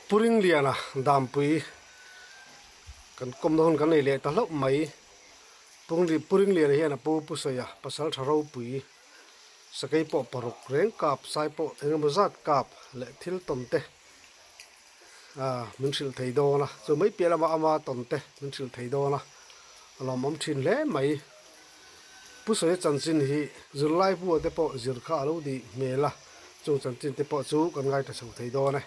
Pu Ringliana Dampui kan kawmna hun kan nei leh ta hlauh mai. Pu Ringliana hian a pu Pu Sawia pasal tha ropui sakei pawh paruk reng kap sai pawh engemaw zat kap leh thil tawn te min hrilh thei dawn a, chu mai piah lamah ama tawn te min hrilh thei dawn a, a lawmawm thin hle mai. Pu Sawia chanchin hi zirlai bua te pawh zir kha a lo nih hmel a, chung chanchin te pawh chu kan ngaithla chho thei dawn e.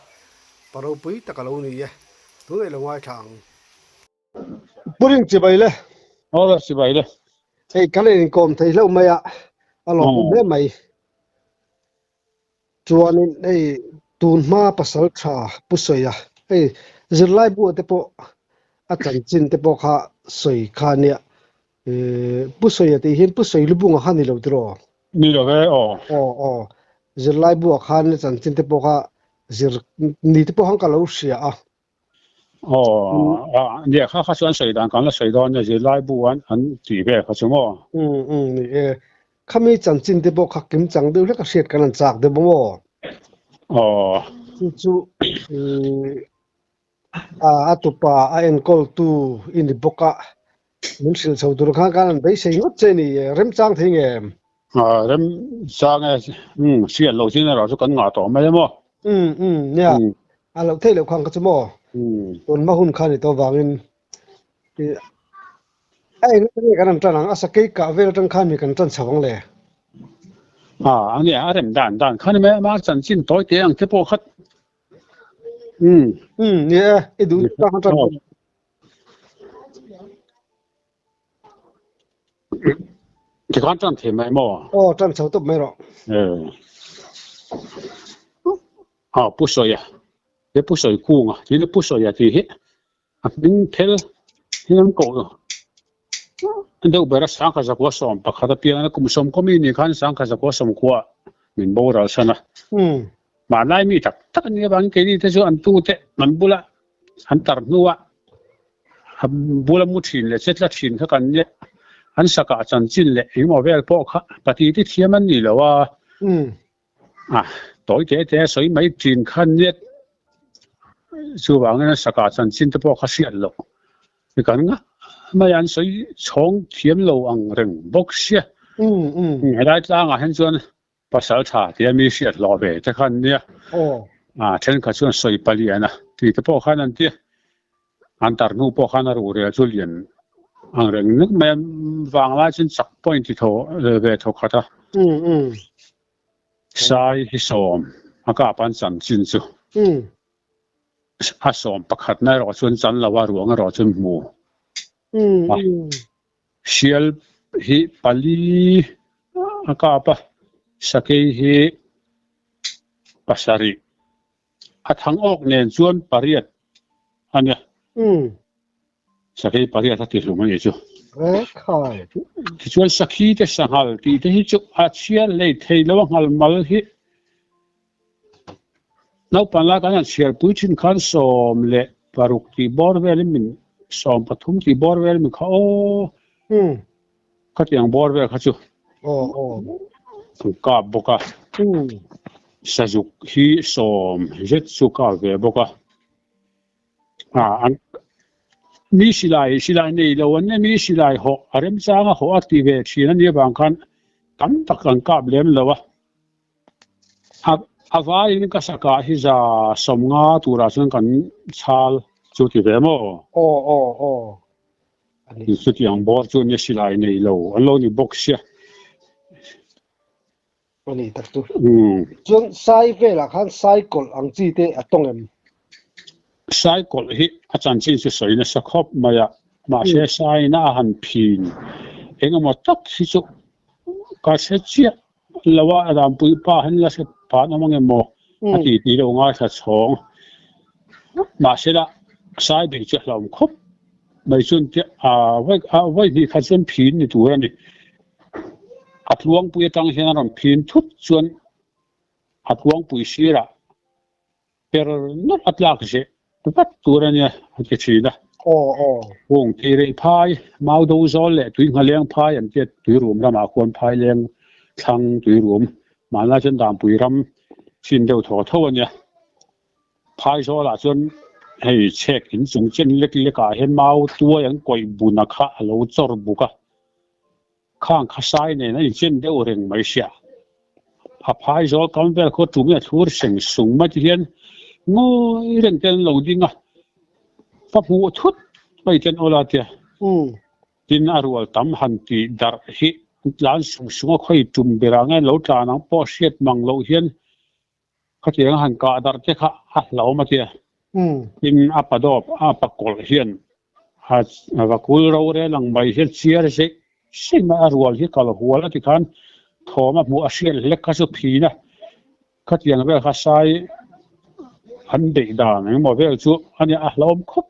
Pa ropui tak a lo ni e, tunah i lo ngaithla ang. Pu Ring chibai le. Aw le chibai le. Hei kan in inkawm thei hlauh mai a, a lawmawm hle mai. Chuanin hei tun hma pasal tha Pu Sawia hei zirlai buah te pawh a chanchin te pawh kha sawi kha nia. Pu Sawia tih hian Pu Sawi Lubunga kha ni lo tiraw? Ni lo ve aw. Aw aw zirlai buah khan a chanchin te pawh kha zir ni te pawh khan ka lo hria a. Aw, nia kha kha chuan sawi dan kan la sawi dawn nia zirlai bu an an tih vel kha chu maw? Um um ni e. Khami chanchin te pawh kha kim chang deuh hlek a hriat kan han chak deuh maw? Aw. Chu chu a a tupa a enkawl tu i ni bawk a, min hrilh chho tur khan kan han beisei ngawt che ni e, remchang thei ngem? Remchang e, um hriat loh chin erawh chu kan ngah tawh mai a maw? Um um nia, a loh theih loh khan kha chu maw? Tun hma hun kha ni tawh vangin a eng nge kan han tan ang, a sakei kah vel atang khan mi kan tan chho ang le? A nia, a rem dan dan kha ni mai a, mahse chanchin tawi te ang te pawh kha um. Um nia e, i duh tak a tan. Tikhan tan thei mai maw? Aw, tan chho tawp mai rawh. A Pu Sawia, he Pu Sawi kunga, tin Pu Sawia tih hi a hming phel hi an koh deuh ber a, sangkhat zakua 11 apiang a kum 10 mi nih khan sangkhat zakua 90 min boral san a. Mahni mi tak tak a nih avangin keini te chu an tute an bula an tar hnuah a bula mu thin leh che tla thin kha kan nia, an sakah chanchin leh engemaw vel pawh kha pati ti thiam an ni lo a, a tawi te te a sawi mai thin kha an nia, chuvangin an sakah chanchin te pawh kha hriat loh ni kan ngah mai a, an sawi chhawng thiam lo ang reng bawk sia, helai tlangah hian chuan Pasal tha tia mi hriat hlawh ve te khan nia. A thenkhat chuan sawi palian a tih te pawh khan an ti a. An tar hnu pawh khan a ruhrel chu lian ang reng nek mai a, vanglai chuan chak pawh a inti tho ve tho khat a. Sai hi 10 a kap an chanchin chu a 11na erawh chuan chan lo a, ruang erawh chuan hmu a. Sial hi pali a kap a, sakei hi pasarih. A thang awk nen chuan pariat a nia. Sakei pariat a ti hlum a nih chu. Tichuan sakhi te sanghal tih te hi chu a chhiar lei thei lo a, nghal mal hi Naupang lai kan han chhiar pui thin khan 16 tih bawr velin min 13 tih bawr velin min kha aw khatiang bawr vel kha chu an kap bawk a, sazuk hi 10 zet chu kap ve bawk a, an mi silai silai nei lo an nia mi silai hawh a remchang a hawh a ti ve thin a nih avang khan tam tak an kap lem lo a. A vaiin ka sakah hi 150 turah chuan kan chhal chu ti ve maw? Aw aw aw. Chutiang bawr chu nia silai nei lo an lo ni bawk sia. A ni tak chu. Chuan sai velah khan sai kawlh ang chi te a tawng em? Sai kawlh hi a chanchin chu sawi nasa khawp mai a, mahse saiin a han phin engemaw tak hi chu ka hre chiah Lo a Rampui pa han la hre phan awm ange maw a ti ti lo ngaithla chhawng. Mahsela Saibei chu a hlauhawm khawp mai chuan tia a vawi hnih khat chuan phin ni tur a ni. A tluangpui atang hian a rawn phin thut chuan a tluangpui sirah Per nawlh a tlak zeh vat tur a nia a ti thin a. Hung Thirei phai, Mau do zawl leh tui nghaleng phai an tia tuirum ramah khuan phai leng thlang tuirum mahna chuan Dampui ram chin deuh thaw tho a nia. Phaizawlah chuan hei chhek in chung chen lek lek ah hian mau tuai an kawih buna kha a lo chawr buk a, khang kha sai nen a inchen deuh reng mai sia. A phaizawl kam vel khaw tum in a thlur seng sung mai ti hian ngawi reng te an lo ding a, ka hmuh thut mai ten aw la tia. Tin a rual tam han tih darh hi tlan sung sung a khawi tum berah nge lo tlan ang pawh hriat mang loh hian Khatiang a han kah darh te kha a hlauhawm a tia. Tin, a pa dawp, a pa kawlh hian a vakul rorel ang mai hian chiar zeih zeih mai a rual hi kal hual a ti khan thawm a hmuh a hriat hlek kha chu phin a. Khatiang vel kha sai an beih dan engemaw vel chu a nia a hlauhawm khawp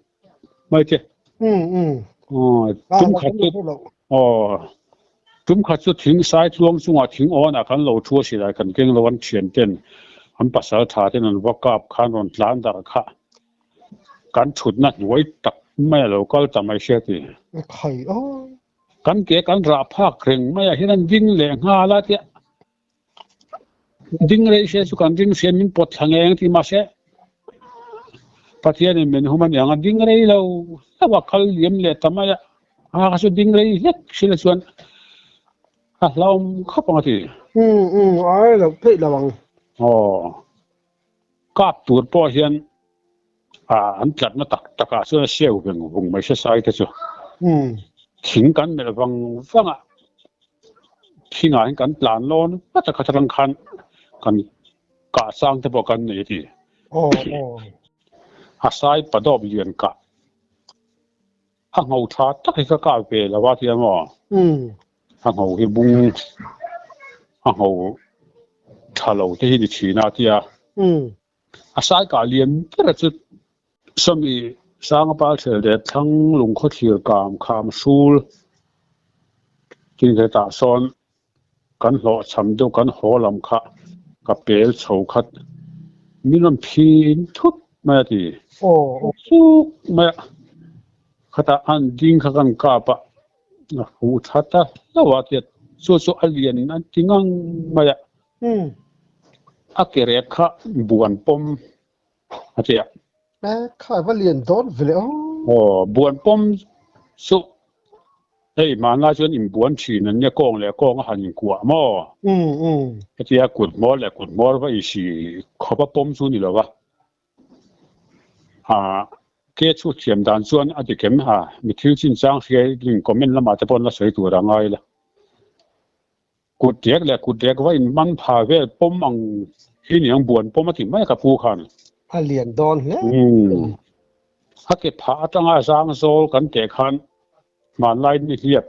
mai che. Tum khat chu aw tum khat chu thing sai tluang chungah thing awnah kan lo thu a silai kan keng lo an thian ten an pasal tha ten an va kap khan rawn tlan darh kha kan thutna hnuai tak mai a lo kal ta mai sia ti. Kan ke kan rah phak reng mai ah hian an ding leh nghal a tia Ding rei se chu kan ring hrian min pawt thla ngeng ti mahse Pathianin min hum a niang a ding rei lo hlauh a kal liam leh ta mai a, a kha chu ding rei hlek hrilh chuan a hlauhawm khawp ang a ti. Umm umm ai lo theih lo ang. Aw kap tur pawh hian an tlatna tak takah chuan a seu veng vung mai hre sai te chu. Thing kan melh vang vang a, thingah hian kan tlan lawn vat a khat atang khan kan kah sang te pawh kan nei a ti. A sai padawp lian kah a ngho tha tak hi ka kah ve lo a tia maw? A ngho hi bung a ngho tha lo te hi ni thin a tia. A sai kah lian ber chu sawmi sanga pal thel leh thlang lungkhaw thlir kam kham hrul tin hetah sawn kan hlawh cham deuh kan haw lam kha ka pel chho khat min rawn phin thut mai a ti chuk mai a khatah an ding kha kan kap a a huh tha ta hlauh a tia chu chu a lian an ti ngang mai a. A ke rek kha buan pawm a ti a. E kha va lian dawn ve le aw. Aw buan pawm chu hei hmanlai chuan inbuan thin an nia kawng leh kawng a han inkuah maw? Hetia kut hmawr leh kut hmawr va insi khawp a pawm chu ni lo va. Ke chhut thiam dan chuan a dik em? Mi thil chinchang hria in comment lamah te pawh la sawi tur a ngai la. Kut rek leh kut rek va in man pha vel pawm ang hi niang buan pawm a ti mai a ka pu khan. A lian dawn hle. Umm. A ke phah atanga zang zawl kan teh khan hmanlai ni hliap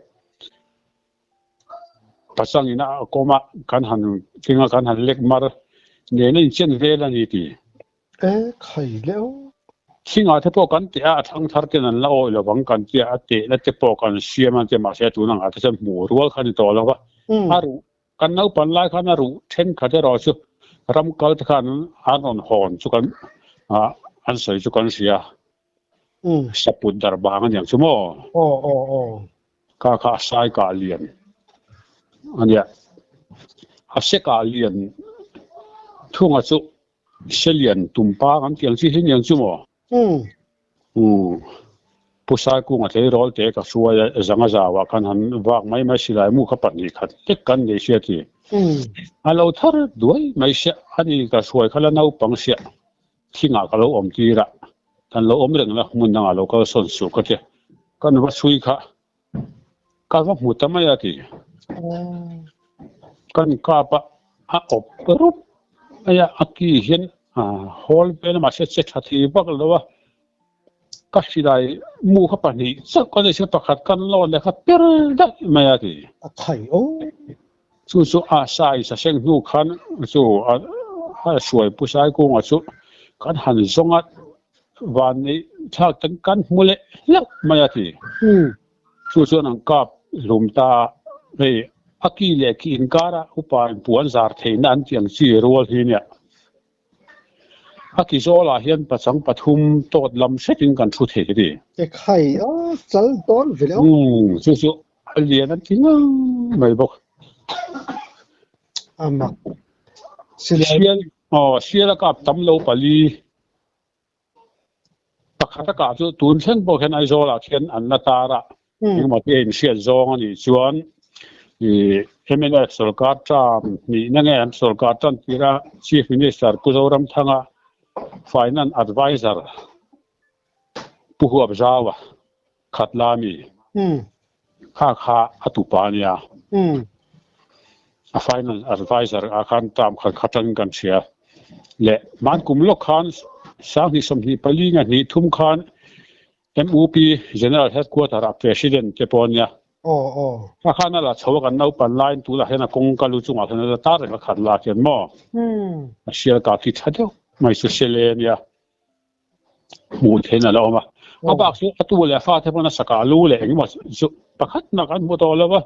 pachang in a kawm a kan han tling a kan han lek mar nen a inchen vel a ni ti. E khai leuh. Thingah te pawh kan teh a, a thangthar ten an la awih lo vang kan tia, a tehna te pawh kan siam a tia mahse tun angah te chuan hmuh rual kha a ni tawh lo va. A ruh, kan naupan lai khan a ruh thenkhat erawh chu ram kal te khan an rawn hawn chu kan an sawi chu kan hria. Saput dar bang a niang chu maw? Aw aw aw. Kha kha a sai kah lian a nia. A se kah lian thunga chu Selian tumpa kan tih ang chi hi niang chu maw? Umm. Pu Saikunga tleirawl te ka hruai a, zanga zauah khan han vak mai mai silai mu kha pahnih khat hlek kan nei sia ti. A lo thar duai mai sia, ani ka hruai kha la naupang sia, thingah ka lo awm tir a, kan lo awm reng la hmun dangah lo kal sawn suh ka tia, kan va chhui kha Ka va hmu ta mai a ti. Kan kap a, a awp rup mai a, a ki hian hawl vel a mahse che tha thei vak lo a. Ka hrilai mu kha pahnih chauh ka nei sia pakhat kan lawn leh kha per daih mai a ti. A thai aw. Chu chu a sai sa seng hnu khan chu a hruai pu sai kunga chu kan han zawng a van neih thlak tan kan hmu leh hlauh mai a ti. Chu chuan an kap hlum ta a, hei a ki leh ki inkara upa in puan zar theihna an tih ang chi rual hi nia. A ki zawlah hian pachang pathum tawt lam hretin kan thu thei ti. Ekhai a chal dawn ve leh. Chu chu A lian an ti ngang mai bawk. A mak. Sial, aw, sial a kap tam lo pali. Pakhat a kah chu tun thleng pawh khian Aizawlah khian an la tar a, engemaw te inhriat zawng a nih chuan ih mnf sorkar term hnihna nge an sorkar tan tir a Chief Minister Pu Zoramthanga Finance Adviser Pu Huapzaua Khatla mi kha kha a tupa a nia. A Finance Adviser ah khan term khat kha tan kan hria. Leh hman kum lawk khan sanghnih 24 nga hnih thum khan MUP General Headquarter ah President te pawh a nia. Kha khan a la chho a kan naupan laiin tunah hian a kawngka lu chungah hian a la tar reng a khat la hian maw. A sial kah khi tha deuh mai chu sele a nia. Hmuh theihna a la awm a. A bak chu a tu leh a fate pawn a sakah lu leh engemaw chu pakhat nak an hmu tawh lo va,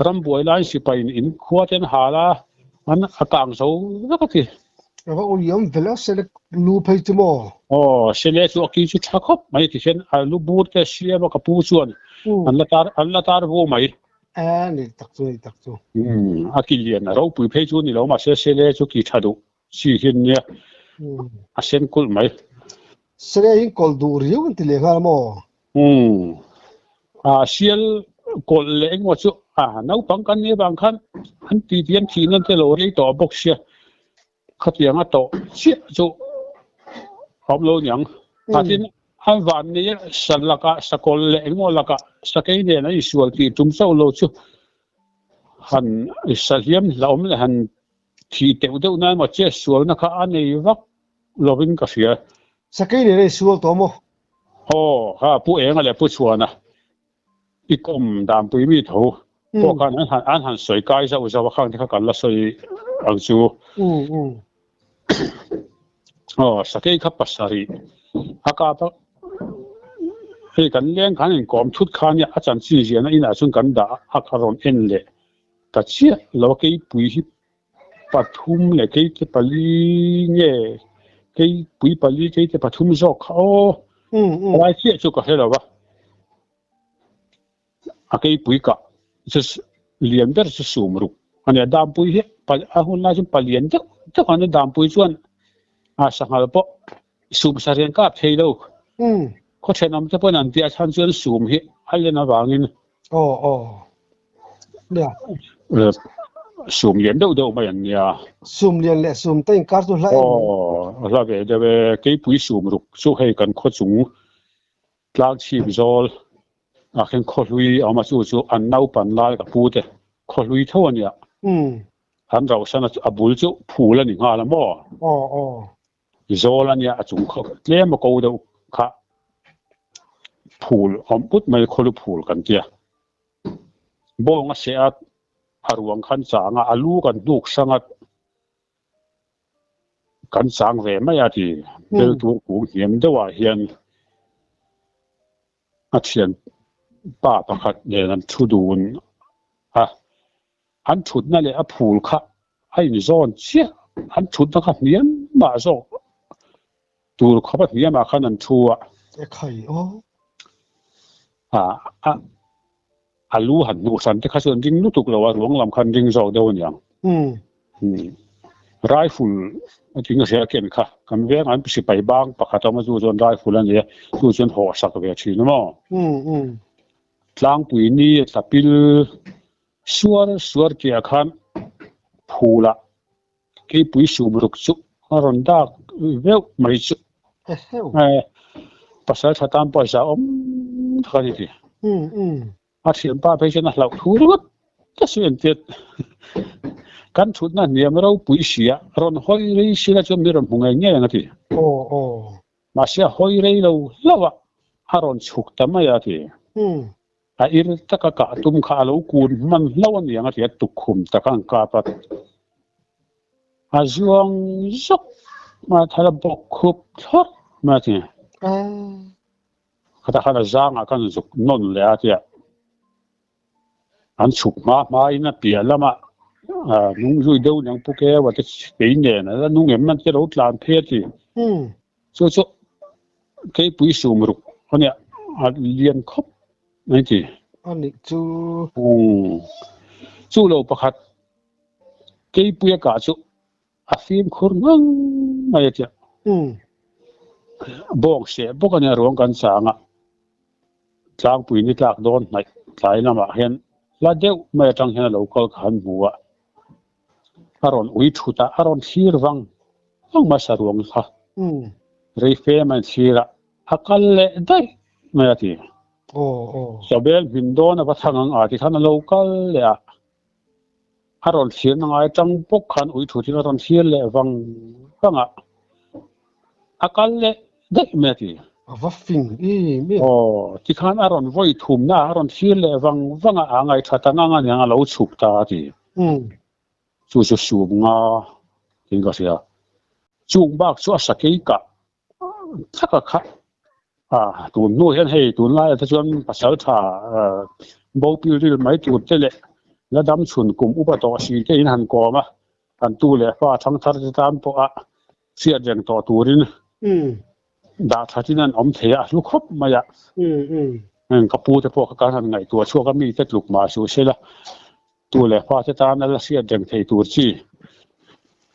rambuai laiin sipaiin in khua te an hal a, an a kang zo vek a ti. A va uiam vel a, sele lu phei chu maw? Aw, sele chu a ki chu tha khawp mai ti hian a lu bur te a siam a, ka pu chuan an la tar an la tar vu mai. A ni tak chu, ni tak chu. Umm, a ki lian a ropui phei chu ni lo mahse sele chu ki tha duh. Chi hian nia a sen kulh mai. Sele hi kawlh duh riau an ti leh nghal maw? Umm. A sial kawlh leh engemaw chu a naupang kan nih avang khan an ti ti an thih nan te lo rei tawh bawk sia. Khatiang a tawh chiah chu a awm lo niang. A tin an van nei a sa lakah sakawlh leh engemaw lakah sakei nen an insual tih tum chauh lo chu han sahliam hlauhawm leh han Thih teuh deuh na emaw che sualna kha a nei vak lovin ka hria. Sakei nen a insual tawh maw? Aw, kha Pu Enga leh Pu Chhuana i kawm danpui mi tho pawh khan an han an han sawi kai zauh zauh a, khang te kha kan la sawi ang chu. Aw, sakei kha pasarih a kap a, hei kan leng khan inkawm thut kha nia a chanchin ziahna inah chuan kan dah a, a rawn en leh. Ta chiah lo a keipui hi pathum leh keite pali nge keipui pali keite pathum zawk kha aw helai chiah chu ka hre lo va a keipui kah chu lian ber chu sum ruk a nia dampui hi a hun lai chuan palian deuh deuh an nia dampui chuan a sanghal pawh sum sareng kap thei lo khaw thenawm te pawhin an tia chhan chuan sum hi a len avangin Aw aw. Nia. Sum lian deuh deuh mai an nia. Sum lian leh sum te inkar chu hla em? Aw, hla ve deuh e. Keipui sum ruk chu hei kan khaw chung tlang chhip zawl ah khin khaw hlui a awm a, chu chu an naupan lai ka pu te khaw hlui tho a nia. An rauhsan a bul chu phul a ni nghal a maw? Aw aw. Zawl a nia a chung khaw tlem a ko deuh kha phul awm put mai khawlu phul kan tia. Bawng a seh a, a ruang khan chang a, a lu kan hnuk hrang a, kan chang ve mai a ti. Bel tur kung hniam deuhah hian a thian pa pakhat nen an thu dun a. An thutna leh a phul kha a inzawn chiah, an thutna kha hniam mah zawk tur khawp a hniamah khan an thu a. E khai aw. A a a lu han hnuh hran te kha chu an ring lutuk lo a, ruang lam kha an ring zawk deuh aniang. Rifle a ti nge hria ken kha, kan veng an sipai bang pakhat a awm a chu chuan rifle a ni a, chu chuan haw sak ve thin a maw. Tlangpui ni a tla pil Suar suar tihah khan phulah keipui sum ruk chu a rawn dak veuh mai chu. Pasal tha tan pawisa awm tak a ni ti. A thianpa phei chuan a hlauh thu ringawt ta chu entir kan thutna hniam ropui sia rawn hawi rei sila chuan mi rawn hmu ngei ngei ang a ti. Mahse a hawi rei lo hlauh a, a rawn chhuk ta mai a ti. A ir taka kah tum kha a lo kun hman hlauh a niang a ti a, tukkhum taka an kap a. A zuang zawk mai a, thal a bawk khup thlawrh mai a ti. Khatah khan a zangah khan zuk nawn leh a ti a. An chhuk hma hmain a piah lamah nung zui deuh niang Pu Keua te kei nen a la nung em an ti a lo tlan phei a ti. Chu chu keipui sum ruk a nia a lian khawp mai ti. A nih chu. Chu lo pakhat keipui a kah chu a fimkhur ngang mai a tia. Bawng seh bawk a nia ruang kan chang a, tlangpui ni tlak dawn hnaih tlai lamah hian hla deuh mai atang hian a lo kal ka han hmu a, a rawn ui thut a, a rawn thlir vang vang mai saruang kha. Rei fe mai thlir a, a kal leh daih mai a ti. Chawbel hmin dawn a va thlang ang a ti khan a lo kal leh a, A rawn thlir na ngai atang bawk khan ui thu thil a rawn thlir leh vang vang a, a kal leh daih mai a ti. A va fing em em. Aw, tikhan a rawn vawi thumna a rawn thlir leh vang vang a, a ngaihṭha ta ngang a niang a lo chhuk ta a ti. Chu chu sum nga tiin ka hria. Chung bak chu a sakei kah Thaka kha a tun hnu hian hei tunlaiah te chuan pasal tha bo pil ril mai tur te leh la dam chhun kum upa tawh si te in han kawm a, kan tu leh fa thangthar te tan pawh a hriat reng tawh turin dah thatin an awm thei a, a hlu khawp mai a. Ka pu te pawh kha kan han ngaihtuah chhuak a, mi te tluk mah suh sela Tu leh fate tan a la hriat reng thei tur chi.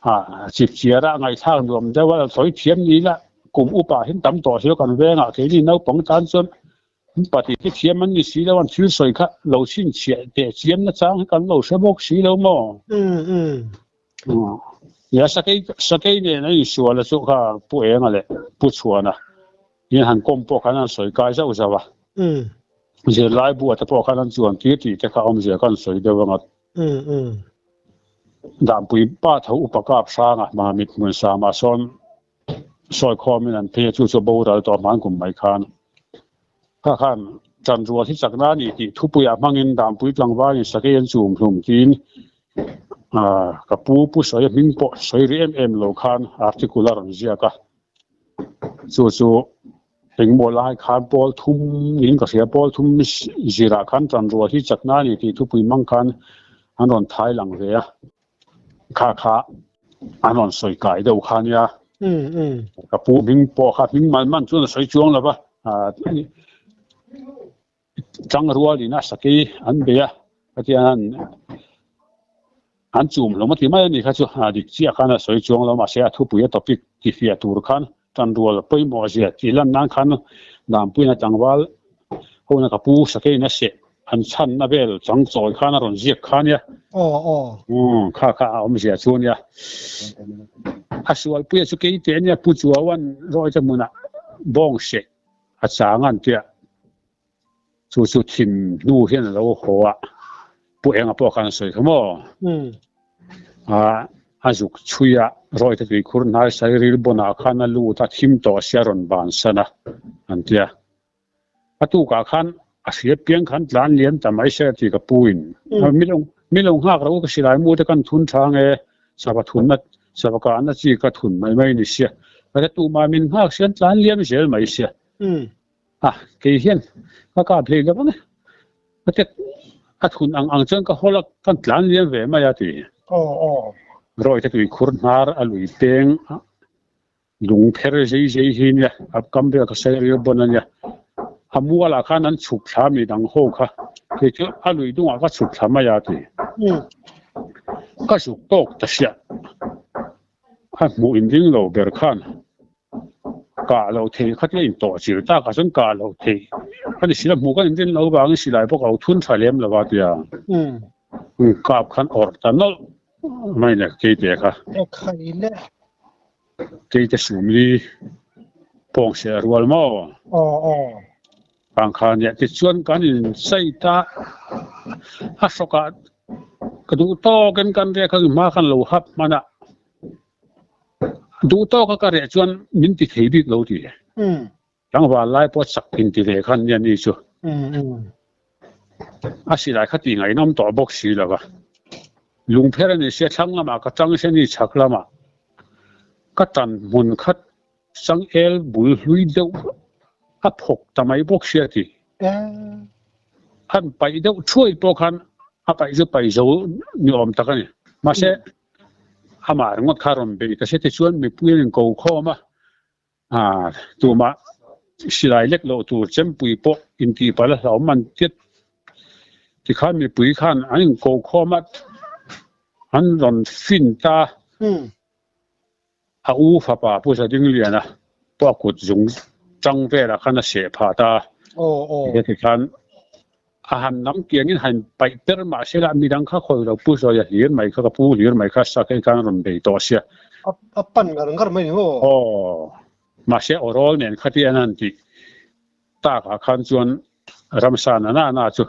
Ha, chipchiar a ngaihthlak nuam deuh a, sawi thiam ni ila kum upa hin tam tawh si lo kan vengah keini naupang tan chuan pati te thiam an ni si lo an thil sawi kha lo chhinchhiah teh chiam na chang hi kan lo hre bawk si lo maw? Nia sakei sakei nen a insual a chu kha Pu Enga leh Pu Chhuana in han kawm pawh khan an sawi kai zauh zauh a. Zirlai bu te pawh khan an chuan tir tih te kha awmzia khan sawi deuh anga. Danpui pa tho upa kap hranga Mamit hmun samah sawn sawi khawmin an phei a, chu chu boral tawh hman kum mai khan. Kha khan ṭanrual hi chakna a ni tih thupuiah hmangin Danpui tlangvalin sakei an chum hlum tiin ka pu Pu Sawia hming pawh sawi rih em em lo khan article a rawn ziak a. Chu chu engmaw lai khan pawl thum niin ka hria, pawl thum zirah khan ṭanrual hi chakna a ni tih thupui hmang khan an rawn thai lang ve a. Kha kha an rawn sawi kai deuh kha nia. Ka pu hming pawh kha hming man man chuan a sawi chuang lo va, Tangrualin a sakei an bei a, hetiang an an chum hlawm a ti mai a ni kha chu a dik chiah khan a sawi chuang lo mahse a thupui a topic ti fiah tur khan tanrual pawimawh zia tih lan nan khan Dampuina tlangval hona ka pu sakeiin a seh an chhanna vel chang chawi khan a rawn ziak kha nia. Aw aw. Umm kha kha a awmzia chu nia. A sualpuia chu kei teh ania Pu Chuauan Rawite hmunah bawng seh a chang an tia. Chu chu thim hnu hian a lo haw a, Pu Enga pawh khan a sawi kha maw? A zuk chhui a, Rawite tuikhur hnai sairil bawnah khan a lut a, thim tawh sia rawn bansan a, an tia. A tukah khan a hria piang khan tlan lian ta mai se tih ka pu in mi lo nghak ro ka silai mu te kan thun tha nge sava thunna sava kahna chi ka thun mai mai ni sia ka te tumah min nghak sian tlan liam zel mai sia a kei hian ka kap hlei lo ang e ka te a thun ang ang chuan ka hawl a kan tlan liam ve mai a ti rawi te tui khur hnar a lui peng Lung pher zei zei hi nia, a kam vel kha sawi riau bawn a nia. A mualah khan an chhuk thla mi dang ho kha, kei chu a lui dungah ka chhuk thla mai a ti. Ka zuk tawk ta hriat. A hmuh inring lo ber khan kah lo thei kha tia intawh chil takah chuan kah lo thei a ni si lo, hmuh kan inrin lo vangin silai bawk a lo thun tha lem lo a tia. Kap khan awrh ta nawlh mai le keite kha. Keite sumli pawng se a rual maw? Aw aw. Kang kha nia tichuan kan in chei ta a hrawkah ka duh tawkin kan reh kha hma khan lo hap hman a duh tawka ka reh chuan min ti thei bik lo ti. Tlangval lai pawh chak in ti ve khan nia ni chu. A silai kha tih ngaihnawm tawh bawk si lo va. Lungpher a ni sia thlang lamah ka tang sia ni chhak lamah ka tan hmun khat changel bul hlui deuh a phawk ta mai bawk sia ti. An paih deuh thuai pawh khan a paih chu paih zo ni awm tak a ni. Mahse amah ringawt kha rawn beih ta sia tichuan mipui an inko khawm a. Tumah silai lek loh tur chempui pawh intih palh a hlauhawm an tiat tikhan mipui khan an inko khawm a, an rawn fin ta. A u fapa Pu Zadingliana. pawh a kut zung tang velah khan a seh phah ta a. Heti khan a han nam kiangin han paih per mah se la midang kha khawi lo Pu Zawia hlir mai kha ka pu hlir mai kha sakei khan a rawn bei tawh sia. A pan ngar ngar mai ni maw? Aw, mahse aw rawl nen khati an han tih takah khan chuan ramsa na na na chu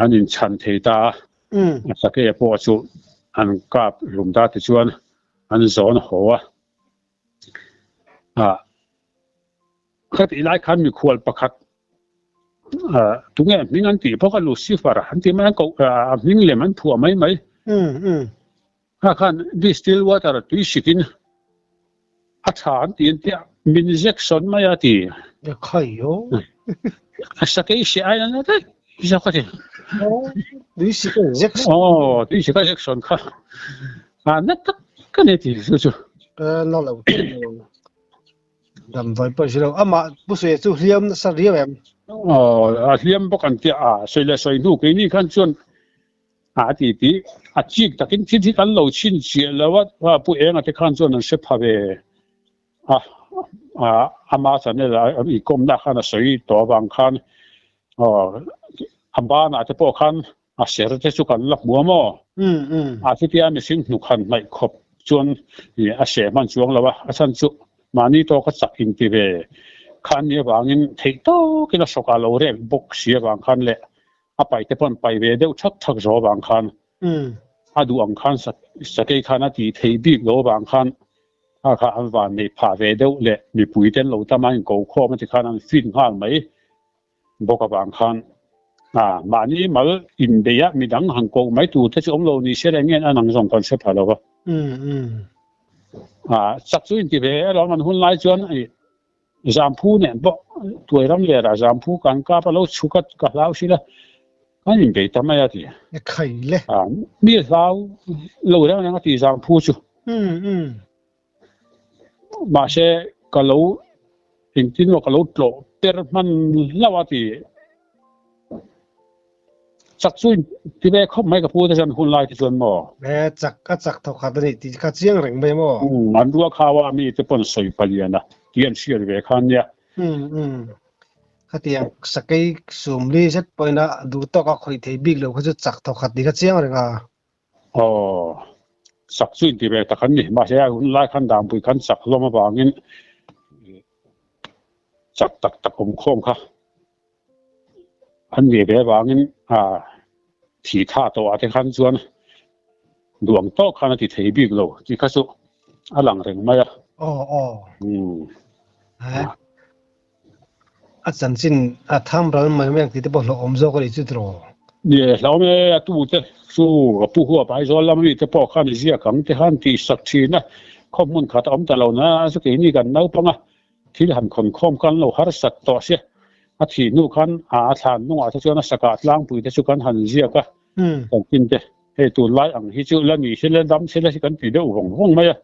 an inchhan thei ta a, a sakei pawh chu an kap hlum ta tichuan an zawn haw a. Ah, khatih lai khan mikhual pakhat tunge hming an tih bawk a Lucifer an tih mai an koh a hming lem an phuah mai mai. Kha khan distilled water tui sikin a tha an ti an tia min injection mai a ti. A sakei hriah ai an la daih zawk a ti. Tui sik a injection. Aw tui sik a injection kha a na tak ka ni ti chu chu. Na lo Damdawi pawh si lo. Amah Pu Suia chu hliam nasa riau em? Aw, a hliam bawk an tia a, sawi leh sawi hnu keini khan chuan a ti ti a chik takin thil hi kan lo chhinchhiah lo a, Pu Enga te khan chuan an hre pha ve a, ama channel a inkawmna khan a sawi tawh avang khan aw a banah te pawh khan A ser te chu kan la hmu a maw? A chutia mihring hnuk han hnaih khawp chuan a seh hman chuang lo a, a chhan chu mahni tawka chak inti ve khan ni avangin theih tawkin a hrawkah lo rek bawk si avang khan leh a paih te pawh an paih ve deuh thak thak zawh avang khan a duh ang khan sakei khan a tih theih bik lo avang khan kha kha an van neih phah ve deuh leh mipui te an lo tam a inko khawm a tikhan an fin nghal mai. Bawk avang khan mahni mal inbeih a midang han koh mai tur te chu awm lo ni se reng nge an ang zawng kan hre pha lo va. Chak chu inti ve alawm an hun lai chuan Zamphu nen pawh tuai ram lerah Zamphu kan kap a lo chhuk a ka hlau sil a kan inbei ta mai a ti. Mi hlau lo reng reng a ti Zamphu chu. Mahse ka lo engtin emaw ka lo tlawh per hman hlauh a ti chak chu ti ve khawp mai ka pu te chuan hun lai te chuan maw. E chak a chak thawk khat a ni tih kha chiang reng mai maw. Um an ruak hau a mi te pawn sawi palian a tih an hriat ve khan nia. Um um khatiang sakei sumli zet pawhin a duh tawk a khawih thei bik lo kha chu chak thawk khat tih kha chiang reng a. Aw, sak chu inti ve tak an ni. Mahse a hun lai khan Dampui khan sak hlawm avangin chak tak tak awm khawm kha an ni ve avangin thi tha tawh ah te khan chuan duang tawk khan a ti thei bik lo tih kha chu a lang reng mai a. Aw aw. A chanchin a tham ral mai mai ang tih te pawh hlauhawm zawk a nih chu tiraw? Ni e, hlauhawm e, a tu te chu a pu huap Aizawl lam mi te pawh khan ziak ang te khan tih sak thin a, khaw hmun khat a awm ta lo na chu keini kan naupang a, thil han khawn khawm khan lo harsat tawh sia, a thih hnu khan a thlan hnungah te chuan a sakah tlangpui te chu kan han ziak a, chanchin te hei tunlai ang hi chu la ni se la dam se la hi kan ti deuh vawng vawng mai a.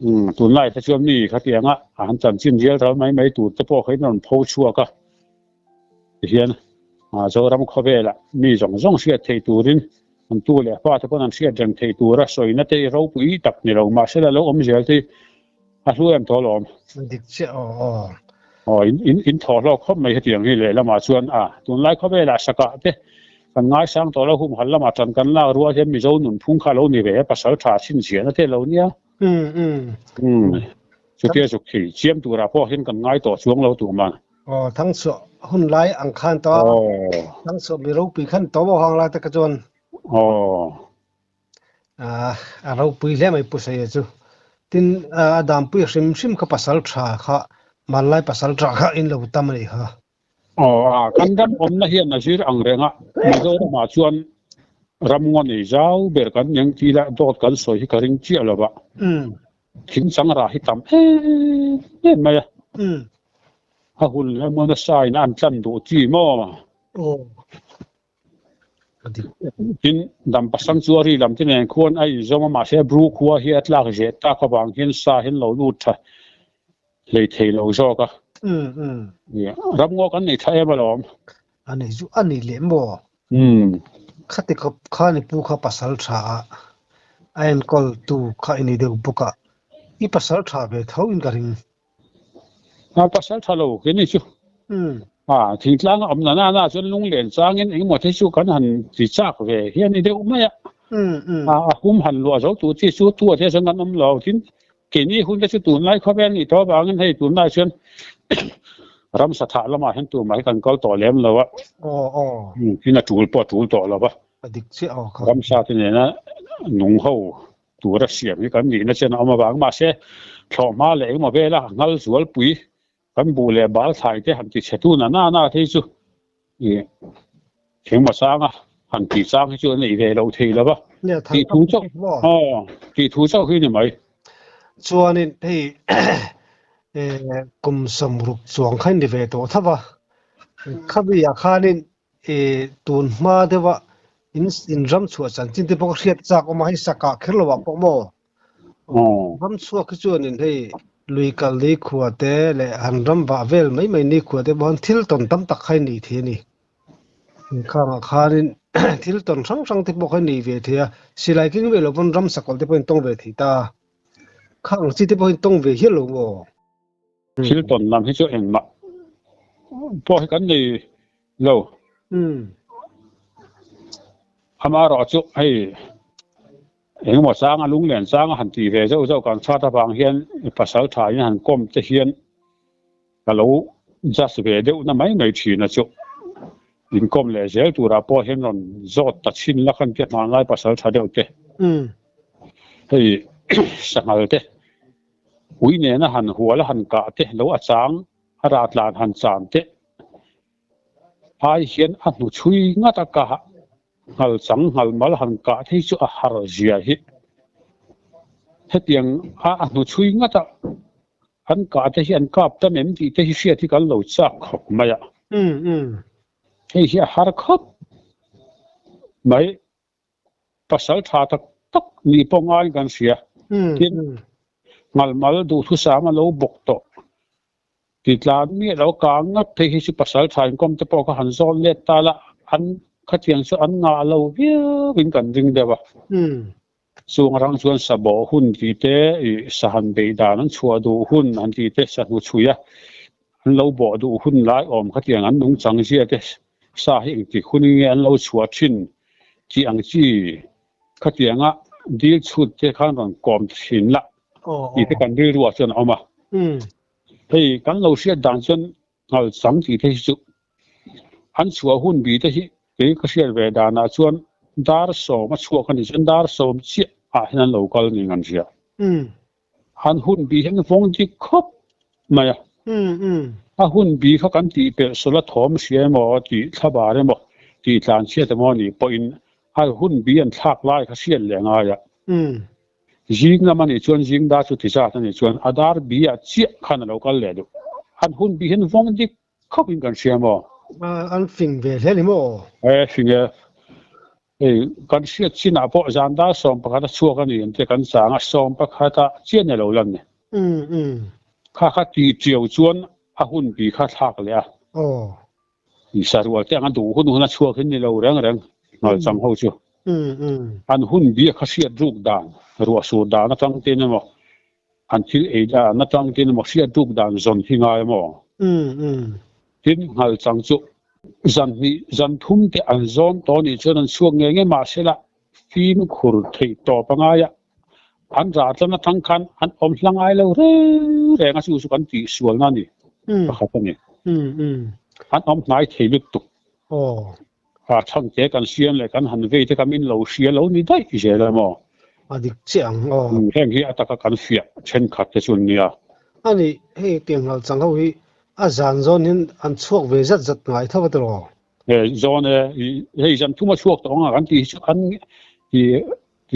Umm tunlai te chuan mi khatianga an chanchin rial ral mai mai tur te pawh kha in rawn pho chhuak a, tihian Zoram khawvelah mi zawng zawng hriat theih turin an tu leh fa te pawn an hriat reng theih tura sawina te hi ropui tak ni lo mahse la lo awm zel te hi a hlu em tawh alawm. Dik chiah aw aw. Aw in in in thaw hlawk khawp mai hetiang hi lehlamah chuan a tunlai khawvelah sakah te kan ngaisang tawh lo humhal lamah tan kan lak rual hian Mizo nunphung kha lo ni ve a pasal tha chhinchhiahna te lo nia. Um um. Um chutia zuk thei chiam turah pawh hian kan ngai tawh chuang lo tur man. Aw thangchhuah hun lai ang khan tawh a. Thangchhuah mi ropui khan tawh maw hang lai te kha chuan. Aw. A ropui hle mai Pu Saia chu. Tin a dampui hrim hrim kha pasal tha kha hmanlai pasal tha kha in lo tam a nih kha. Aw a kan ram awmna hian a zir ang reng a, Mizoramah chuan ram ngaw nei zau ber kan eng tila dawt kan sawi hi ka ring chiah lo va. Thing chang rah hi tam em em mai a. A hun leh maw nasa in an tlan duh chi maw? Aw. Tin, Dampa Sanctuary lam te nen khuan a inzawm a, mahse Bru khua hi a tlak zeh tak avang hian sa hian lo lut tha hlei thei lo zawk a. Ramngaw kan nei tha em alawm. A nei chu a ni leh maw? Khati khawp khan i pu kha pasal tha a, a enkawl tu kha i ni deuh bawk a, i pasal tha ve tho in ka ring. A pasal tha lo khi ni chu. A thingtlang a awm na na na chuan lunglen changin engemaw te chu kan han ti chak ve hi a ni deuh mai a. A hum han luah zo tur chi chu tu te chuan kan awm lo tin keini hun te chu tunlai khawvel nih tawh avangin hei tunlai chuan ramsa thah lamah hian tumah hi kan kal tawh lem lo a. Tin a tul pawh a tul tawh lo va. Ramsa te nena nung ho tura siam hi kan nihna chen a awm avang mahse thlawhhma leh engemaw vela ngal zualpui kan buh leh bal thlai te han ti chhe tu na na na te hi chu ih engemaw changa han tih chang hi chu a neih ve loh thei lo va tih thu chauh aw tih thu chauh hi ni mai. Chuanin hei kum sawmruk chuang kha ni ve tawh tho va, khami ah khanin I tun hma deuha in in ram chhuah chanchin te pawh ka hriat chak awm a, hei sakah kher lo ah pawh maw? Ram chhuak hi chuan in hei lui kal ni khua te leh han ram vah vel mai mai ni khua te pawh han thil tawn tam tak kha i nei thei a ni. Khangah khanin thil tawn hrang hrang te pawh kha i nei ve thei a, silai keng ve lo pawn ram sakawlh te pawh in tawng ve thei ta. Khang chi te pawh in tawng ve hial lo maw? Thil tawn lam hi chu engmah pawh hi kan nei lo. Amaherawh chu hei engemaw changa lunglen changa han tih ve zauh zauh kan chhat avang hian pasal tha in han kawm te hian ka lo just ve deuh na mai mai thin a chu. Inkawm leh zel turah pawh hian rawn zawt ta chhin la khan tia hmanlai pasal tha deuh te hei sanghal te Ui nena han hual a han kah te lo a chang a rah tlan han chan te ai hian a hnu chhui ngat a kah nghal chang nghal mal han kah thei chu a har zia hi hetiang a a hnu chhui ngat a an kah te hi an kap tam em tih te hi hriat hi kan lo chak khawp mai a hei hi a har khawp mai. Pasal tha tak tak nih pawh ngaiin kan hria. Tin, Ngalmal duhthusam a lo bawk tawh. Titlan miah lo kang ngat phei hi chu pasal tha inkawm te pawh kha han zawn let ta la, an khatiang chu an ngah lo viauin kan ring deuh a. Chung rang chuan sa bawh hun tih te, ih sa han beih dan an chhuah duh hun han tih te, sa hnuchhui a an lo bawh duh hun lai awm khatiang an nungchang zia te Sa hi engtik hun nge an lo chhuah thin tih ang chi khatianga dil chhut te khan rawn kawm thin la tih te kan rilru ah chuan a awm a. Hei kan lo hriat dan chuan nghal chang tih te hi chu an chhuah hun bi te hi kei ka hriat ve danah chuan dar sawm a chhuak a nih chuan dar sawm chiah ah hian an lo kal niin an hria. An hun bi hian vawng dik khawp mai a. A hun bi kha kan tih pelh sawla thawm hria emaw tih thlabar emaw tih tlanchhiat emaw anih pawhin a hun bi an thlak lai kha hriat leh a ngai a. Zing lam anih chuan zing dar chu ti zat anih chuan a dar bi ah chiah khan a lo kal leh duh. An hun bi hian vawng dik khawp in kan hria maw? An fing ve hle ni maw? E fing e. Hei kan hriat chin ah pawh zan dar 11 a chhuak a ni an tia kan chang a 11 ah chiah ni lo lan ni. Kha kha ti tiau chuan a hun bi kha thlak leh a. Sarual te ang a duh hun hun a chhuak hi ni lo reng reng nghal chang ho chu. An hun bi a kha hriat ruk dan ruah sur dan atang te in emaw An thil ei dan atangin emaw hriat ruk dan zawn hi ngai emaw? Tin, nghal chang chu zan hnih zan thum te an zawn tawh anih chuan an chhuak ngei ngei mahsela fimkhur theih tawp a ngai a, an rah tlang atang khan an awm hla ngai lo reng reng a, chu chu kan tihsualna a ni pakhat a ni. An awm hnai thei lutuk. A chhan te kan siam leh kan han vei te kha min lo hria lo ni daih zel a maw? A dik chiah ang aw. Heng hi a taka kan fiah thenkhat te chu an nia. A nih, hei tiang nghal chang ho hi a zan zawn hian an chhuak ve zat zat ngai tho a tiraw? E, zawn e, hei zan thum a chhuak tawh ang a kan tih hi chu an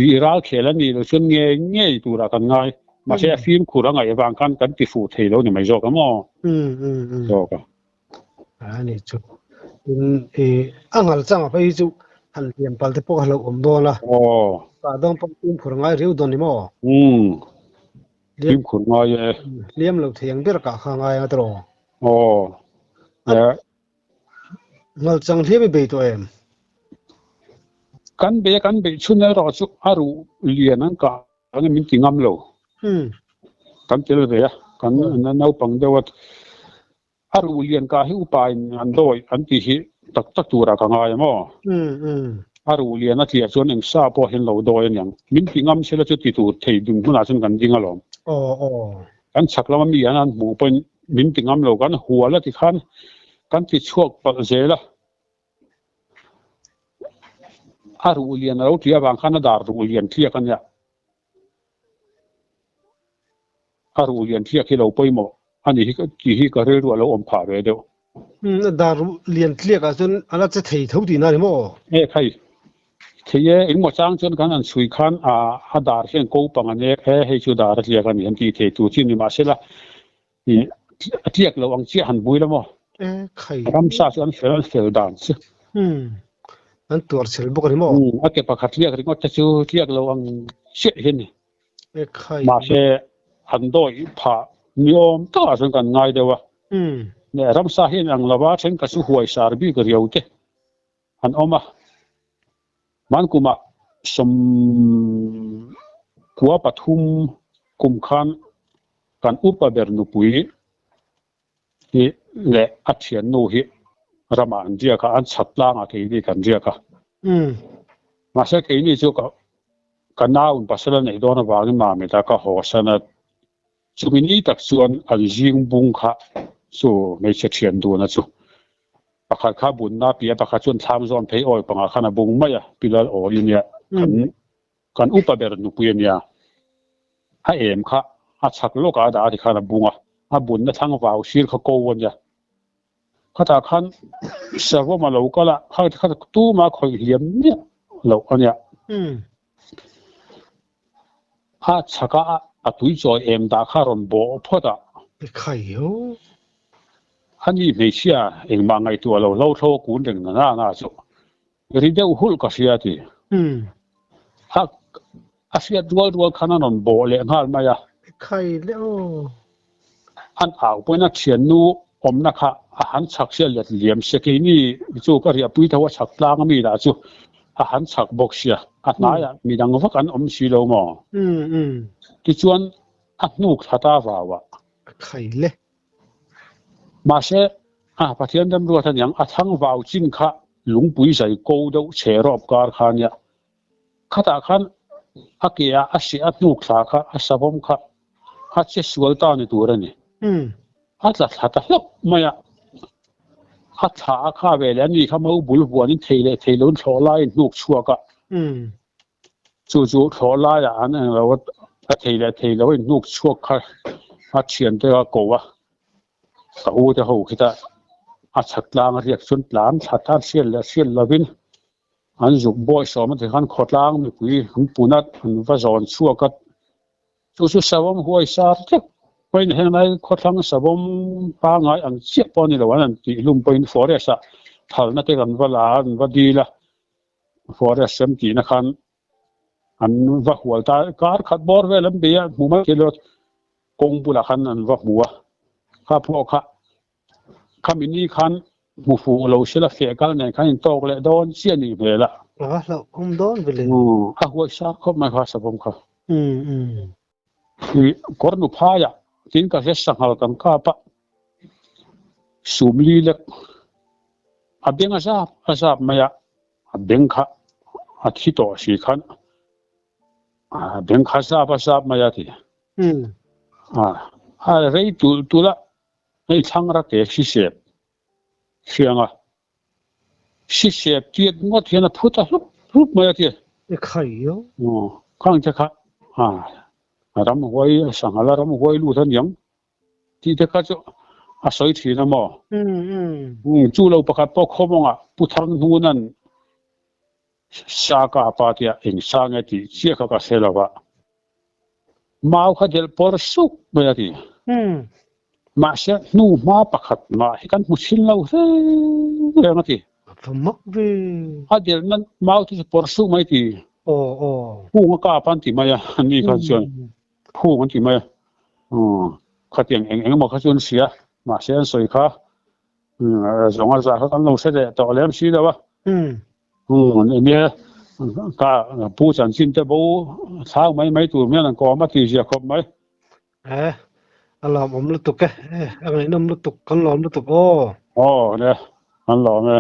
i ral khel a nih loh chuan ngei ngei turah kan ngai. Mahse a fimkhur a ngaih avang khan kan ti fuh thei lo ni mai zawk a maw? Zawk a. A ni chu. Tin i a ngal chang a phei hi chu han hliam pal te pawh a hlauh awm dawn a. Aw. Kah dawn pawh fimkhur ngai riau dawn ni maw? Umm. Fimkhur ngai e. Hliam lo thei ang ber kah kha ngai ang a tiraw? Aw. E. Ngal chang hliam i bei tawh em? Kan bei a kan beih chhun erawh chu a ruh lian an kah Eng min ti ngam lo. Kan tel ve a, kan naupang deuh a. A ruh lian ka hi upa in an dawi an tih hi tak tak turah ka ngai a maw? A ruh lian a tliah chuan eng sa pawh hian lo dawi a niang. Min ti ngam sela chu ti tur thei dun hmunah chuan kan ding alawm. Kan chhak lama mi an han hmuh pawhin min ti ngam lo kan hual a ti khan kan ti chhuak palh zel a. A ruh lian a lo tih avang khan a dar ruh lian tliak a nia. A ruh lian tliak hi lo pawimawh a ni hi tih hi ka rilru a lo awm phah ve deuh. Umm a dar ruh lian tliak ah chuan a la che thei tho tihna a ni maw? E khai, thei e, engmaw chang chuan kan han chhui khan a dar hian ko pang a nek he, hei chu dar a tliak a ni an tih thei tur chi ni mahsela ih a tliak lo ang chiah han bui la maw? E khai. Ramsa chu an fel an fel dan chu. Umm an tuar chhel bawk a ni maw? Umm a ke pakhat tliak ringawt te chu tliak lo ang chiah hi a ni. E khai. Mahse an dawi phah ni awm takah chuan kan ngai deuh a. Umm. Ramsa hi an ang lova thenkhat chu huai sar bik riau te an awm a. Hmankum ah 13 kum khan kan upa ber nupui hi leh a thiannu hi ramah an riak a, an chhat tlangah keini kan riak a. Mahse keini chu ka naun pasal a neih dawn avangin Mamita ka haw san a, chumi ni tak chuan an zing bung kha chu hmeichhe thian duna chu pakhat kha bunna piah pakhat chuan thlam zawn phei awi pangah khan a bung mai a, Pilal awi nia kan Kan upa ber nupui a nia. A em kha a chhak lawkah a dah a ti khan a bung a, a bunna thlang vau sir kha ko a nia. Khatah khan Savawm a lo kal a, kha kha tuma khawih hliam miah loh a nia. A chhaka a tui chawi em dah kha a rawn bawh phawt a. A ni hmeichhia engmah ngaihtuah lo hlo thlo a kun reng na na na chu. Ri deuh hulh ka hria ti. A a hriat rual rual khan a rawn bawh leh nghal mai a. Khai leh aw. An au pawhin a thiannu awmna kha a han chhak sia let liam sia keini chu ka riahpui tho a chhak tlang ami lah chu a han chhak bawk sia a hnaiah midang vak an awm si lo maw. Tichuan a hnuk thla ta vau a. Khai le. Mahse, a Pathian remruat aniang, a thlang vau chin kha lungpui zai ko deuh chhe rawp kar kha ania. Khatah khan a ke ah a seh a hnuk thla kha a savawm kha a che sual ta ni tur a ni. A tla thla ta hlauh mai a. A thla a kha ve leh a ni kha mau bul vuanin thei leh thei loin thlawh laiin hnuk chhuak a. Chu chu thlawh laiah an eng lo a thei leh thei lo a inhnuk chhuak kha a thiante a ko a, ka u te ho khita a chhat tlang a riak chuan tlan thla tan hriat leh hriat lovin an zuk bawi sawm a ti khan khawtlang mipui an pun a an va zawn chhuak a, chu chu savawm huai sar teuh pawhin henglai khawthlang savawm pangngai ang chiah pawh a ni lo an han tih hlum pawhin forest ah phalna te kan va la a an va dil a. Forest rem tihna khan an va hual ta kar khat bawr vel an bei a hmu mai thei lo kawng bulah khan an va hmu a kha pawh kha khami ni khan hmu fuh lo sela feh kal nen khan intawk leh dawn chiah a nih hmel a. A va hlauhawm dawn ve le. A huai sar khawp mai kha savawm kha. Kawr nu phaiah tin ka hre sanghal kan kap a, sumli lek a beng a zap a zap mai a, a beng kha a thi tawh si khan a beng kha zap a zap mai a ti. A rei tulh tulh a, hei thlang ra ke hrisep hriang a, Hrisep tiat ngawt hian a phut a hlup hlup mai a ti. I khai o. Khang te kha a ramhuai a sanghal a ramhuai lut a niang tih te kha chu a sawi thin a maw? Chu lo pakhat pawh khawmawngah Pu Thanghnuna'n sa ka pa tia eng sa nge tih chiah kha ka hre lo va. Mau kha delh pawr suk mai a ti. Mahse hnu hma pakhat mah hi kan hmu chhin lo reng reng a ti. A va mak ve. A delh nan mau te chu pawr suk mai ti. Aw aw. Phung a kap an ti mai a, ni khan chuan phung an ti mai a. Khatiang eng eng emaw kha chu an hria, mahse an sawi kha zawng a zah kha kan lo hre leh tawh lem si lo a. Nia, ka pu chanchin te bo thlang mai mai tur hian an kawm a tih zia khawp mai. Eh. A lawmawm lutuk e, a ngaihnawm lutuk, kan lawm lutuk aw. Aw le, kan lawm e.